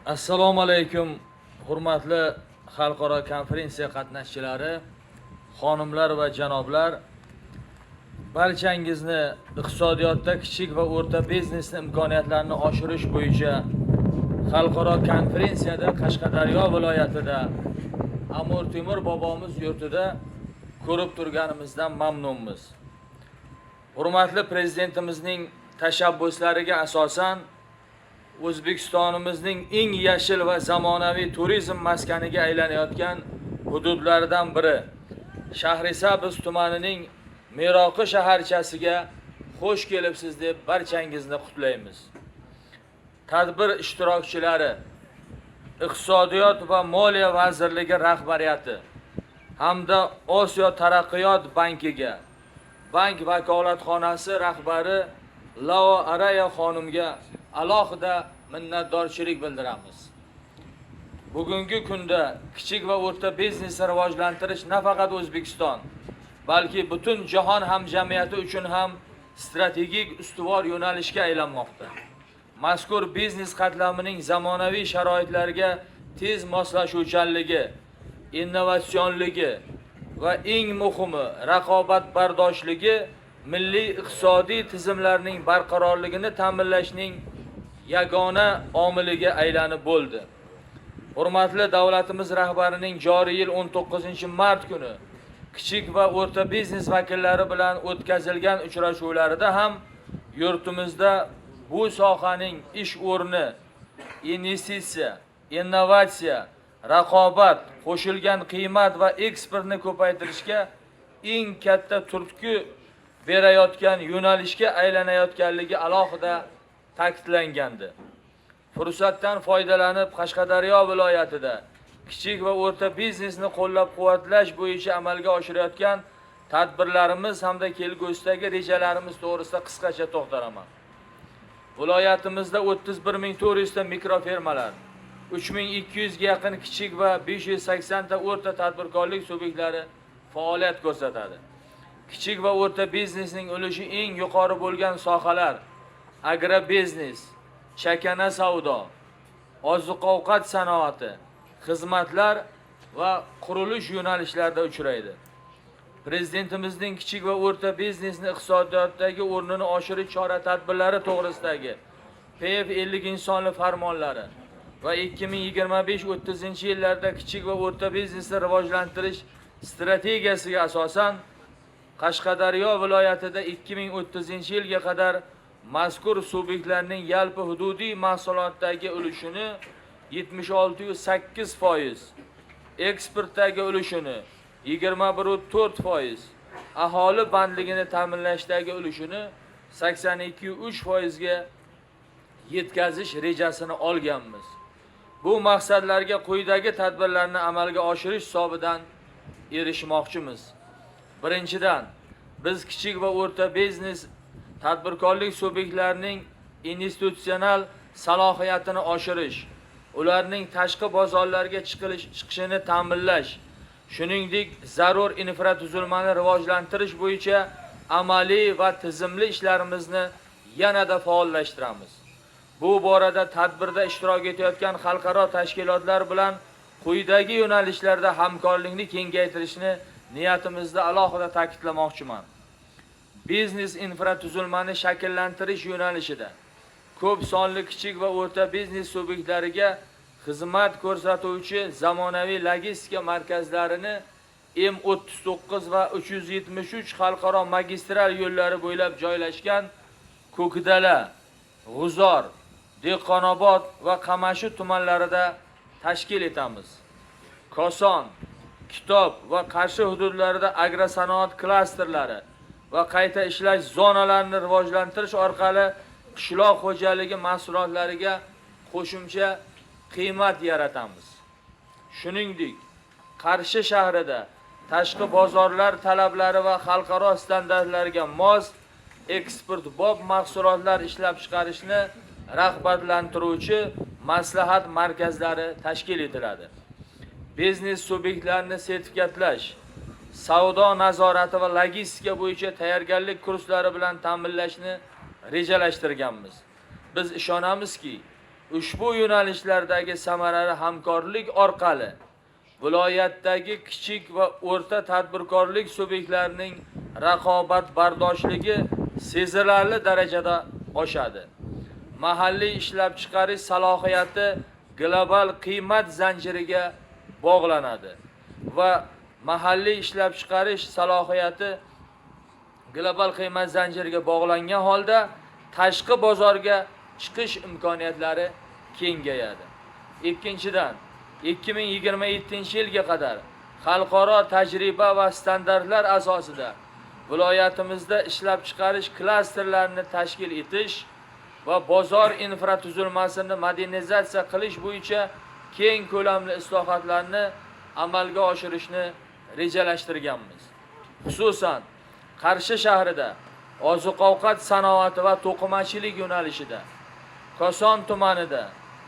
Assalomu alaykum, hurmatli xalqaro konferensiya qatnashchilari, xonimlar va janoblar. Barchangizni iqtisodiyotda kichik va o'rta biznesni imkoniyatlarini oshirish bo'yicha xalqaro konferensiyada Qashqadaryo viloyatida, Amir Temur bobomiz yurtida ko'rib turganimizdan mamnunmiz. Hurmatli Prezidentimizning tashabbuslariga asosan O'zbekistonimizning eng yashil va zamonaviy turizm maskaniga aylanayotgan hududlaridan biri Shahrisabz tumanining Meroqi shaharchasiga xush kelibsiz deb barchangizni qutlaymiz. Tadbir ishtirokchilari, Iqtisodiyot va moliya vazirligi rahbariyati hamda Osiyo taraqqiyot bankiga, bank vakolatxonasi rahbari Lao Araya xonimga alohida minnatdorchilik bildiramiz. Bugungi kunda kichik va o'rta biznesni rivojlantirish nafaqat O'zbekiston, balki butun jahon hamjamiyati uchun ham strategik ustuvor yo'nalishga aylanmoqda. Mazkur biznes qatlamining zamonaviy sharoitlarga tez moslashuvchanligi, innovatsionligi va eng muhimi, raqobatbardoshligi milliy iqtisodiy tizimlarning barqarorligini ta'minlashning yagona omiliga aylanib bo'ldi. Hurmatli davlatimiz rahbarining joriy yil 19-mart kuni kichik va o'rta biznes vakillari bilan o'tkazilgan uchrashuvlarida ham yurtimizda bu sohaning ish o'rni, investitsiya, innovatsiya, raqobat, qo'shilgan qiymat va eksportni ko'paytirishga eng katta turtki berayotgan yo'nalishga aylanayotganligi alohida ta'kidlangandi. Fursatdan foydalanib, Qashqadaryo viloyatida kichik va o'rta biznesni qo'llab-quvvatlash bo'yicha amalga oshirayotgan tadbirlarimiz hamda kelgusidagi rejalarimiz to'g'risida qisqacha to'xtalaman. Viloyatimizda 31 400 ta mikrofermalar, 3200 ga yaqin kichik va 580 ta o'rta tadbirkorlik subyektlari faoliyat ko'rsatadi. Kichik va o'rta biznesning ulushi eng yuqori bo'lgan sohalar agrobiznes, chakana savdo, oziq-ovqat sanoati, xizmatlar va qurilish yo'nalishlarida uchraydi. Prezidentimizning kichik va o'rta biznesni iqtisodiyotdagi o'rnini oshirish chora-tadbirlari to'g'risidagi PF 50 sonli farmonlari va 2025-30 yillarda kichik va o'rta biznesni rivojlantirish strategiyasiga asosan Qashqadaryo viloyatida 2030-yilga qadar mazkur subyektlarning yalpi hududiy mahsulotdagi ulushini 76,8%, eksportdagi ulushini 21,4%, aholi bandligini ta'minlashdagi ulushini 82,3% ga yetkazish rejasini olganmiz. Bu maqsadlarga quyidagi tadbirlarni amalga oshirish hisobidan erishmoqchimiz. Birinchidan, biz kichik va o'rta biznes tadbirkorlik subyektlarining institutsional salohiyatini oshirish, ularning tashqi bozorlarga chiqishini ta'minlash, shuningdek, zarur infratuzilmani rivojlantirish bo'yicha amaliy va tizimli ishlarimizni yanada faollashtiramiz. Bu borada tadbirda ishtirok etayotgan xalqaro tashkilotlar bilan quyidagi yo'nalishlarda hamkorlikni kengaytirishni niyatimizda alohida ta'kidlamoqchiman. Biznes infratuzilmani shakllantirish yo'nalishida ko'p sonli kichik va o'rta biznes subyektlariga xizmat ko'rsatuvchi zamonaviy logistika markazlarini M39 va 373 xalqaro magistral yo'llari bo'ylab joylashgan Ko'kdala, G'uzor, Dehqonobod va Qamashi tumanlarida tashkil etamiz. Koson, Kitob va Qarshi hududlarida agrosanoat klasterlari va qayta ishlash zonalarini rivojlantirish orqali qishloq xo'jaligi mahsulotlariga qo'shimcha qiymat yaratamiz. Shuningdek, Qarshi shahrida tashqi bozorlar talablari va xalqaro standartlarga mos eksportbop mahsulotlar ishlab chiqarishni rag'batlantiruvchi maslahat markazlari tashkil etiladi. Biznes subyektlarini sertifikatlash, savdo nazorati va logistika bo'yicha tayyorgarlik kurslari bilan ta'minlashni rejalashtirganmiz. Biz ishonamizki, Ushbu yo'nalishlardagi samarali hamkorlik orqali viloyatdagi kichik va o'rta tadbirkorlik subyektlarining raqobatbardoshligi sezilarli darajada oshadi. Mahalliy ishlab chiqarish salohiyati global qiymat zanjiriga bog'lanadi va mahalliy ishlab chiqarish salohiyati global qiymat zanjiriga bog'langan holda tashqi bozorga chiqish imkoniyatlari kengayadi. Ikkinchidan, 2027-yilga qadar xalqaro tajriba va standartlar asosida viloyatimizda ishlab chiqarish klasterlarini tashkil etish va bozor infratuzilmasini modernizatsiya qilish bo'yicha keng ko'lamli islohotlarni amalga oshirishni rejalashtirganmiz. Xususan, Qarshi shahrida oziq-ovqat sanoati va to'qimachilik yo'nalishida, Koson tumanida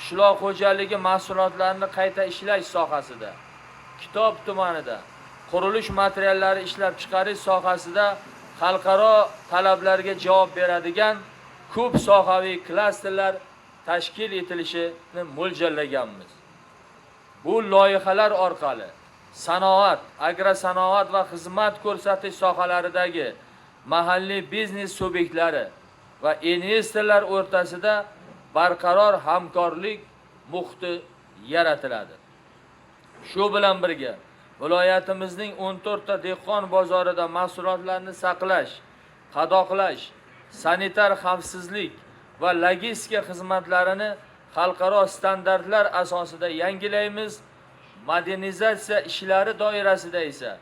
qishloq xo'jaligi mahsulotlarini qayta ishlash sohasida, Kitob tumanida qurilish materiallari ishlab chiqarish sohasida xalqaro talablarga javob beradigan ko'p sohaviy klasterlar tashkil etilishini mo'ljallaganmiz. Bu loyihalar orqali sanoat, agrosanoat va xizmat ko'rsatish sohalaridagi mahalliy biznes subyektlari va investorlar o'rtasida barqaror hamkorlik muhiti yaratiladi. Shu bilan birga viloyatimizning 14 ta dehqon bozorida mahsulotlarni saqlash, qadoqlash, sanitar xavfsizlik va logistika xizmatlarini xalqaro standartlar asosida yangilaymiz. Modernizatsiya ishlari doirasida esa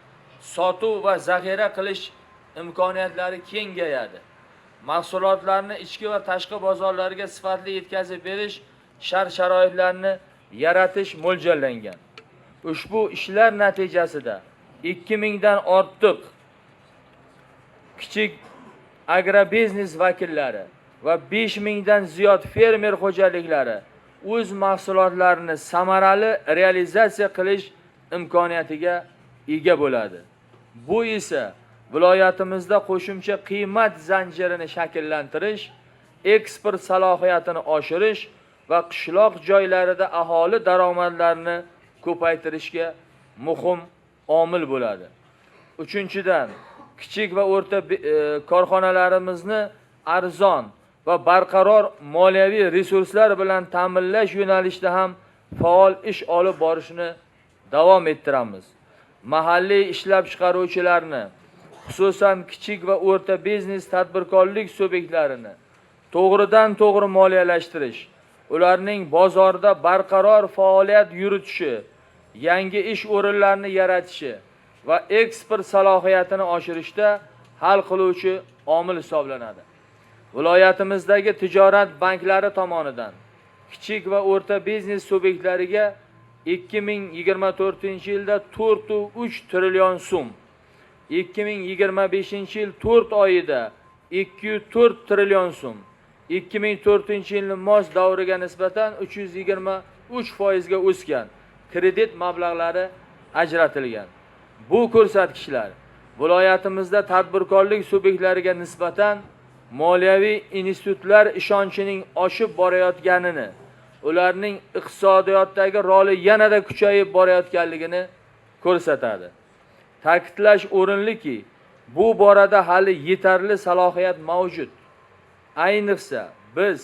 sotuv va zaxira qilish imkoniyatlari kengayadi. Mahsulotlarni ichki va tashqi bozorlarga sifatli yetkazib berish shart-sharoitlarini yaratish mo'ljallangan. Ushbu ishlar natijasida 2000 dan ortiq kichik agrobiznes vakillari va 5000 dan ziyod fermer xo'jaliklari o'z mahsulotlarini samarali realizatsiya qilish imkoniyatiga ega bo'ladi. Bu esa viloyatimizda qo'shimcha qiymat zanjirini shakllantirish, eksport salohiyatini oshirish va qishloq joylarida aholi daromadlarini ko'paytirishga muhim omil bo'ladi. Uchinchidan, kichik va o'rta korxonalarimizni arzon va barqaror moliyaviy resurslar bilan ta'minlash yo'nalishida ham faol ish olib borishni davom ettiramiz. Mahalliy ishlab chiqaruvchilarni, xususan kichik va o'rta biznes tadbirkorlik subyektlarini to'g'ridan to'g'ri moliyalashtirish, ularning bozorda barqaror faoliyat yuritishi, yangi ish o'rinlarini yaratishi va eksport salohiyatini oshirishda hal qiluvchi omil hisoblanadi. Viloyatimizdagi tijorat banklari tomonidan kichik va o'rta biznes subyektlariga 2024-yilda 4,3 trillion so'm, 2025-yil 4 oyida 2,4 trillion so'm, 2004-yilning mos davriga nisbatan 323% ga o'sgan kredit mablag'lari ajratilgan. Bu ko'rsatkichlar viloyatimizda tadbirkorlik subyektlariga nisbatan moliyaviy institutlar ishonchining oshib borayotganini, ularning iqtisodiyotdagi roli yanada kuchayib borayotganligini ko'rsatadi. Ta'kidlash o'rinliki, bu borada hali yetarli salohiyat mavjud. Ayniqsa, biz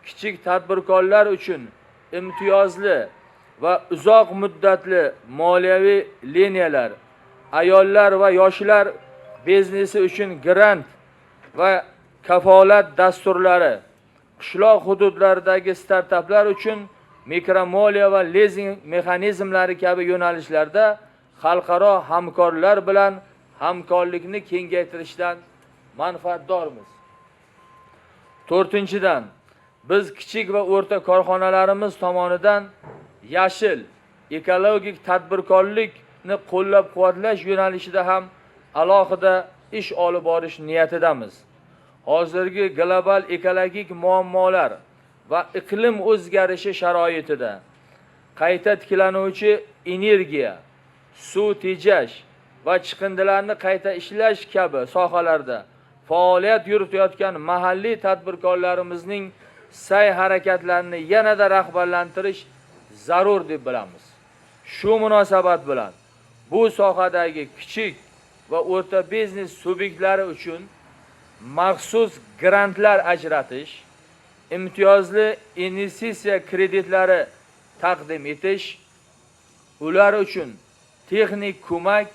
kichik tadbirkorlar uchun imtiyozli va uzoq muddatli moliyaviy liniyalar, ayollar va yoshlar biznesi uchun grant va kafolat dasturlari, qishloq hududlaridagi startaplar uchun mikromoliya va lizing mexanizmlari kabi yo'nalishlarda xalqaro hamkorlar bilan hamkorlikni kengaytirishdan manfaatdormiz. To'rtinchidan, biz kichik va o'rta korxonalarimiz tomonidan yashil ekologik tadbirkorlikni qo'llab-quvvatlash yo'nalishida ham alohida ish olib borish niyatidamiz. Hozirgi global ekologik muammolar va iqlim o'zgarishi sharoitida qayta tiklanuvchi energiya, suv tejash va chiqindilarni qayta ishlash kabi sohalarda faoliyat yuritayotgan mahalliy tadbirkorlarimizning sa'y harakatlarni yanada rag'batlantirish zarur deb bilamiz. Shu munosabat bilan bu sohadagi kichik va o'rta biznes subyektlari uchun maxsus grantlar ajratish, imtiyozli investitsiya kreditlari taqdim etish, ular uchun texnik ko'mak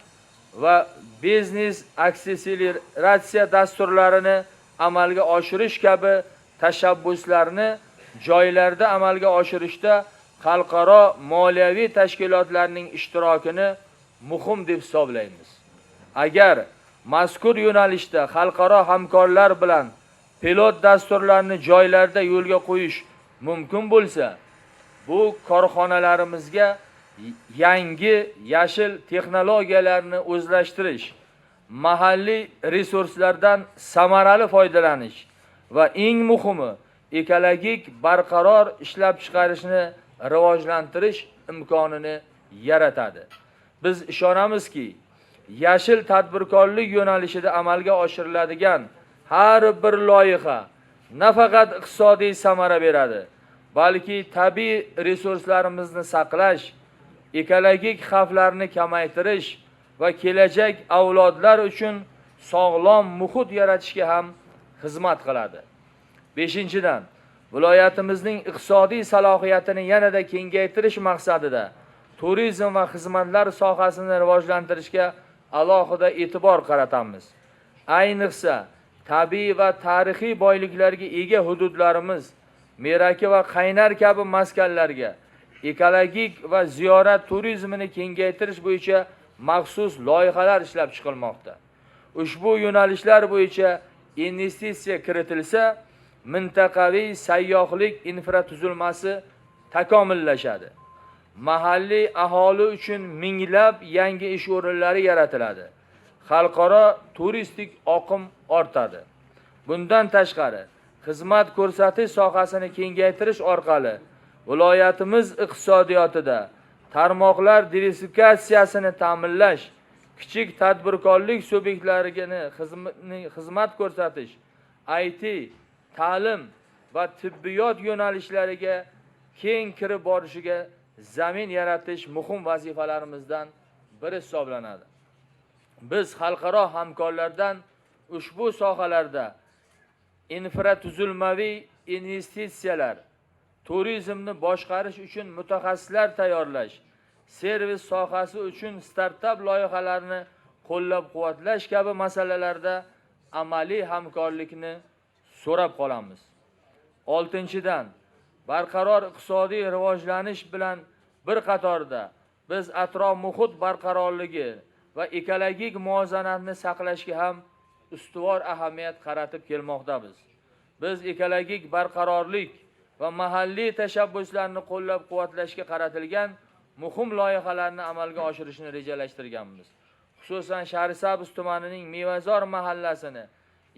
va biznes akseleratsiya dasturlarini amalga oshirish kabi tashabbuslarni joylarda amalga oshirishda xalqaro moliyaviy tashkilotlarning ishtirokini muhim deb hisoblaymiz. Agar mazkur yo'nalishda xalqaro hamkorlar bilan pilot dasturlarni joylarda yo'lga qo'yish mumkin bo'lsa, bu korxonalarimizga yangi yashil texnologiyalarni o'zlashtirish, mahalliy resurslardan samarali foydalanish va eng muhimi ekologik barqaror ishlab chiqarishni rivojlantirish imkonini yaratadi. Biz ishonamizki, yashil tadbirkorlik yo'nalishida amalga oshiriladigan har bir loyiha nafaqat iqtisodiy samara beradi, balki tabiiy resurslarimizni saqlash, ekologik xavflarni kamaytirish va kelajak avlodlar uchun sog'lom muhit yaratishga ham xizmat qiladi. Beshinchidan, viloyatimizning iqtisodiy salohiyatini yanada kengaytirish maqsadida turizm va xizmatlar sohasini rivojlantirishga alohida e'tibor qaratamiz. Ayniqsa, tabiiy va tarixiy boyliklarga ega hududlarimiz Meraki va Qaynar kabi maskanlarga ekologik va ziyorat turizmini kengaytirish bo'yicha maxsus loyihalar ishlab chiqilmoqda. Ushbu yo'nalishlar bo'yicha investitsiya kiritilsa, mintaqaviy sayyohlik infratuzilmasi takomillashadi. Mahalliy aholi uchun minglab yangi ish o'rinlari yaratiladi. Xalqaro turistik oqim ortadi. Bundan tashqari, xizmat ko'rsatish sohasini kengaytirish orqali viloyatimiz iqtisodiyotida tarmoqlar diversifikatsiyasini ta'minlash, kichik tadbirkorlik subyektlariga xizmat ko'rsatish, IT, ta'lim va tibbiyot yo'nalishlariga keng kirib borishiga zamin yaratish muhim vazifalarimizdan biri hisoblanadi. Biz xalqaro hamkorlardan ushbu sohalarda infratuzilmaviy investitsiyalar, turizmni boshqarish uchun mutaxassislar tayyorlash, servis sohasi uchun startap loyihalarni qo'llab-quvvatlash kabi masalalarda amaliy hamkorlikni so'rab qolamiz. Oltinchidan, barqaror iqtisodiy rivojlanish bilan bir qatorda biz atrof-muhit barqarorligi va ekologik muvozanatni saqlashga ham ustuvor ahamiyat qaratib kelmoqdamiz. Biz ekologik barqarorlik va mahalliy tashabbuslarni qo'llab-quvvatlashga qaratilgan muhim loyihalarni amalga oshirishni rejalashtirganmiz. Xususan, Shahrisabz tumanining Mevazor mahallasini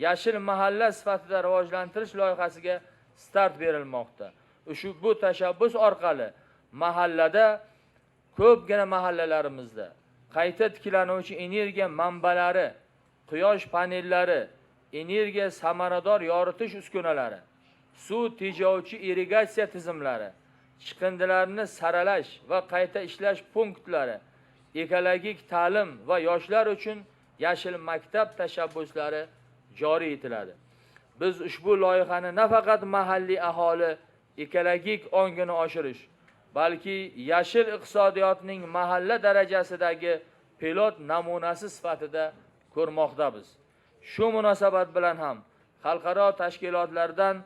yashil mahalla sifatida rivojlantirish loyihasiga start berilmoqda. Ushbu tashabbus orqali mahallada, ko'pgina mahallalarimizda qayta tiklanuvchi energiya manbalari, quyosh panellari, energiya samarador yoritish uskunalari, suv tejovchi irrigatsiya tizimlari, chiqindilarni saralash va qayta ishlash punktlari, ekologik ta'lim va yoshlar uchun yashil maktab tashabbuslari joriy etiladi. Biz ushbu loyihani nafaqat mahalliy aholi ekologik ongini oshirish, balki yashil iqtisodiyotning mahalla darajasidagi pilot namunasi sifatida ko'rmoqdamiz. Shu munosabat bilan ham xalqaro tashkilotlardan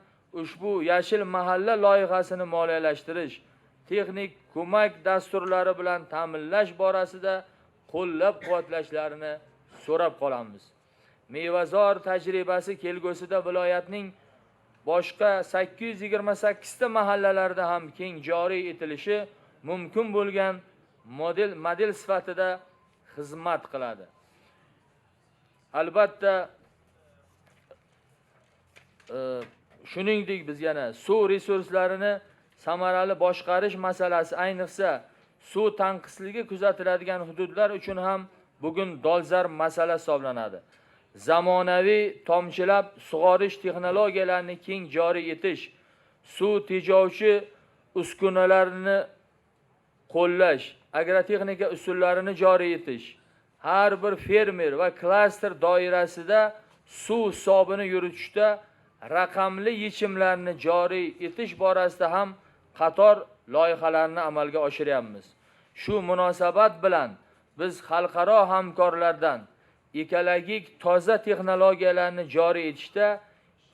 ushbu yashil mahalla loyihasini moliyalashtirish, texnik ko'mak dasturlari bilan ta'minlash borasida qo'llab-quvvatlashlarini so'rab qolamiz. Mevazor tajribasi kelgusida viloyatning boshqa 828 ta mahallalarida ham keng joriy etilishi mumkin bo'lgan model sifatida xizmat qiladi. Albatta, shuningdek biz yana suv resurslarini samarali boshqarish masalasi, ayniqsa suv tanqisligi kuzatiladigan hududlar uchun ham bugun dolzarb masala hisoblanadi. Zamonaviy tomchilab sug'orish texnologiyalarini keng joriy etish, suv tejovchi uskunalarni qo'llash, agrotexnika usullarini joriy etish, har bir fermer va klaster doirasida suv hisobini yuritishda raqamli yechimlarni joriy etish borasida ham qator loyihalarni amalga oshiryapmiz. Shu munosabat bilan biz xalqaro hamkorlardan ekologik toza texnologiyalarni joriy etishda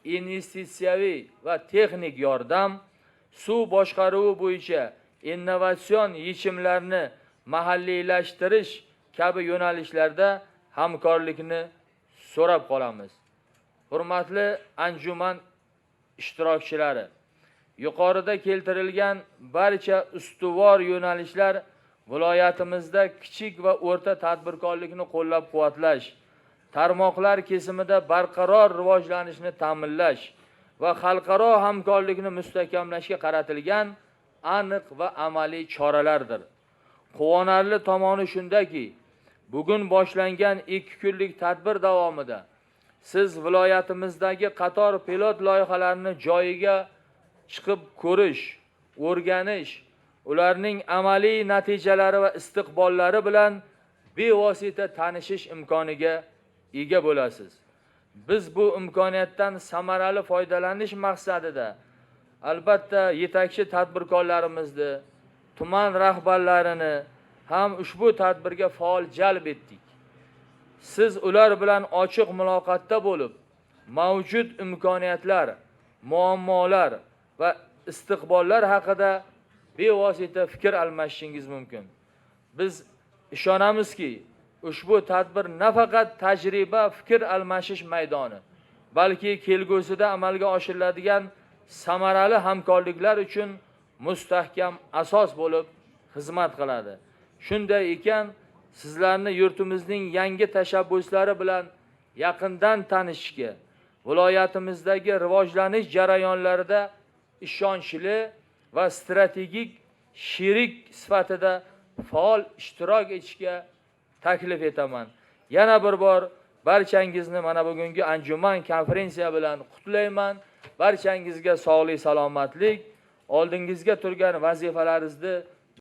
investitsiyaviy va texnik yordam, suv boshqaruvi bo'yicha innovatsion yechimlarni mahalliylashtirish kabi yo'nalishlarda hamkorlikni so'rab qolamiz. Hurmatli anjuman ishtirokchilari, yuqorida keltirilgan barcha ustuvor yo'nalishlar viloyatimizda kichik va o'rta tadbirkorlikni qo'llab-quvvatlash, tarmoqlar kesimida barqaror rivojlanishni ta'minlash va xalqaro hamkorlikni mustahkamlashga qaratilgan aniq va amaliy choralardir. Quvonarli tomoni shundaki, bugun boshlangan 2 kunlik tadbir davomida siz viloyatimizdagi qator pilot loyihalarni joyiga chiqib ko'rish, o'rganish, ularning amaliy natijalari va istiqbollari bilan bevosita tanishish imkoniga ega bo'lasiz. Biz bu imkoniyatdan samarali foydalanish maqsadida albatta yetakchi tadbirkorlarimizni, tuman rahbarlarini ham ushbu tadbirga faol jalb etdik. Siz ular bilan ochiq muloqotda bo'lib, mavjud imkoniyatlar, muammolar va istiqbollar haqida bevosita fikr almashishingiz mumkin. Biz ishonamizki, ushbu tadbir nafaqat tajriba, fikr almashish maydoni, balki kelgusida amalga oshiriladigan samarali hamkorliklar uchun mustahkam asos bo'lib xizmat qiladi. Shunday ekan, sizlarni yurtimizning yangi tashabbuslari bilan yaqindan tanishishga, viloyatimizdagi rivojlanish jarayonlarida ishonchli va strategik sherik sifatida faol ishtirok etishga taklif etaman. Yana bir bor barchangizni mana bugungi anjuman konferensiya bilan qutlayman. Barchangizga sog'lik, salomatlik, oldingizga turgan vazifalaringizni